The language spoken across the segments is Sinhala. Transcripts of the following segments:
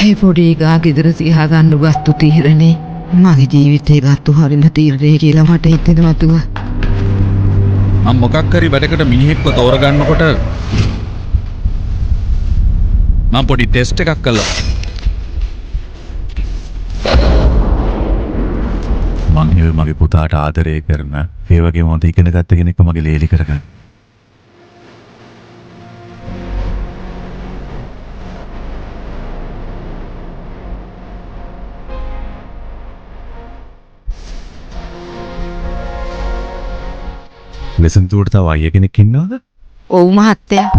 ඒ පොඩි එකා ගෙදර තියාගන්න ගත්තු තීරණේ මගේ ජීවිතේ ගත්තු හරිම තීරණේ කියලා මට හිතෙනවා තුවා. මම මොකක් හරි වැඩකට මිනිහෙක්ව තෝරගන්නකොට මම පොඩි ටෙස්ට් එකක් කළා. මං හෙව මගේ පුතාට ආදරය කරන ඒ වගේම හොඳ ඉගෙන ගත්ත කෙනෙක්ව මගේ ලේලි කරගන්න. ලෙසන්තුවට තව අයියා කෙනෙක් ඉන්නවද? ඔව් මහත්තයා.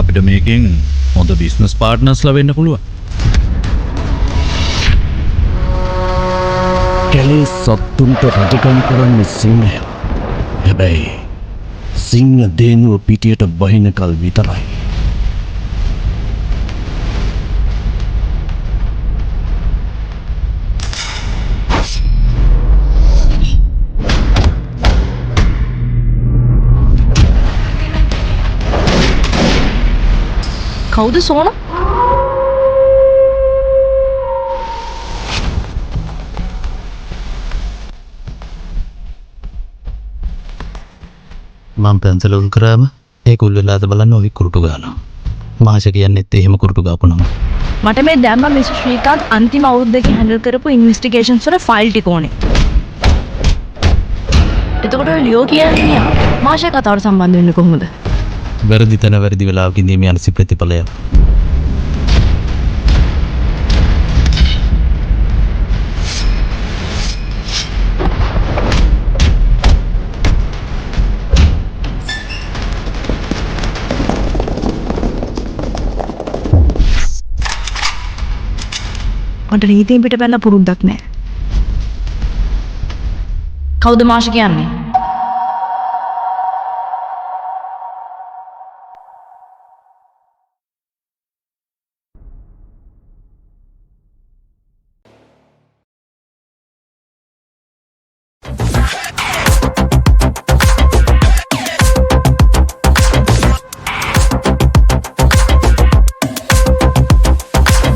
අපිට මේකෙන් හොඳ බිස්නස් පාර්ට්නර්ස්ලා වෙන්න පුළුවන්. කැලේ සත්තුන්ට රජකම් කරන්නේ සිංහයා. හැබැයි සිංහ දේනුව පිටියට බහිනකල් විතරයි. කවුද සෝන? මං පැන්සල උල් කරාම ඒක උල් වෙලාද බලන්න ඔයි කුරුටු ගානවා. මාෂ කියන්නෙත් එහෙම කුරුටු ගාපු නම. මට මේ දැම්ම මිස්ටර් ශ්‍රීකාන්ත් අන්තිම අවුරුද්ද දෙකේ හැන්ඩල් කරපු ඉන්වෙස්ටිගේෂන්ස් වල ෆයිල් ටික ඕනේ. එතකොට ඔය ලියෝ කියන්නේ මාෂා කතාවට සම්බන්ධ වෙන්නේ කොහොමද? වැරදි තැන වැරදි වෙලාවක ඉඳීම යනසි ප්‍රතිඵලය. මට නීතියෙන් පිට පැනලා පුරුද්දක් නෑ. කවුද මාෂා කියන්නේ?